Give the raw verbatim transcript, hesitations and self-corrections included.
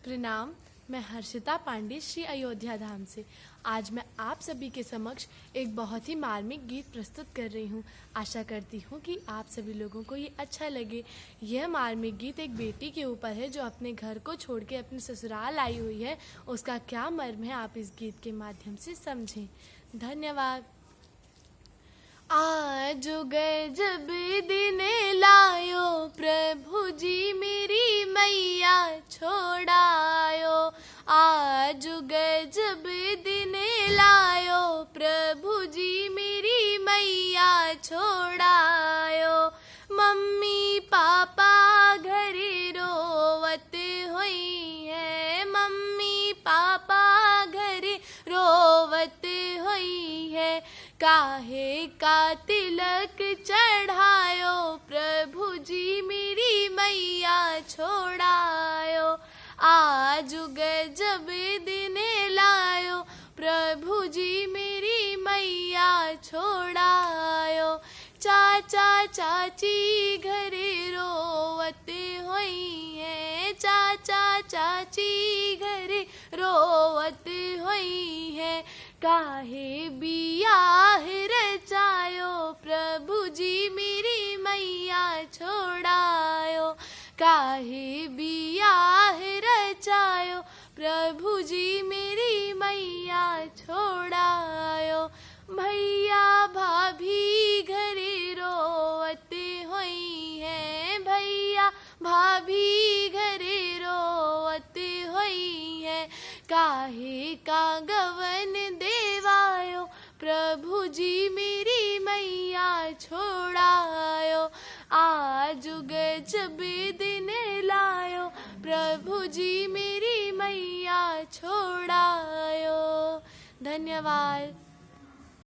प्रणाम, मैं हर्षिता पांडे श्री अयोध्या धाम से। आज मैं आप सभी के समक्ष एक बहुत ही मार्मिक गीत प्रस्तुत कर रही हूँ। आशा करती हूँ कि आप सभी लोगों को ये अच्छा लगे। यह मार्मिक गीत एक बेटी के ऊपर है जो अपने घर को छोड़ के अपने ससुराल आई हुई है। उसका क्या मर्म है, आप इस गीत के माध्यम से समझें। धन्यवाद। आज गजब दिन लायो प्रभु जी, मेरी मैया छोड़ायो। आज गजब दिन लायो प्रभु जी, मेरी मैया छोड़ायो। मम्मी पापा घरे रोवत होई है, मम्मी पापा घरे रोवत होई है। काहे का तिलक चढ़ायो प्रभु जी, मेरी मैया छोड़ायो। आज गजब दिन लायो प्रभु जी, मेरी मैया छोड़ायो। चाचा चाची घरे रोवत होई है, चाचा चाची घरे रोवत होई है। काहे बियाह रचायो प्रभु जी, मेरी मैया छोड़ायो। काहे बियाह रचायो प्रभु जी, मेरी मैया छोड़ायो। भैया भाभी घरे रोवत होई है, भैया भाभी घरे रोवत होई है। काहे का गवन देवायो प्रभु जी, मेरी मैया छोड़ायो। आज गजब दिन लायो प्रभु जी, मेरी मैया छोड़ायो। धन्यवाद।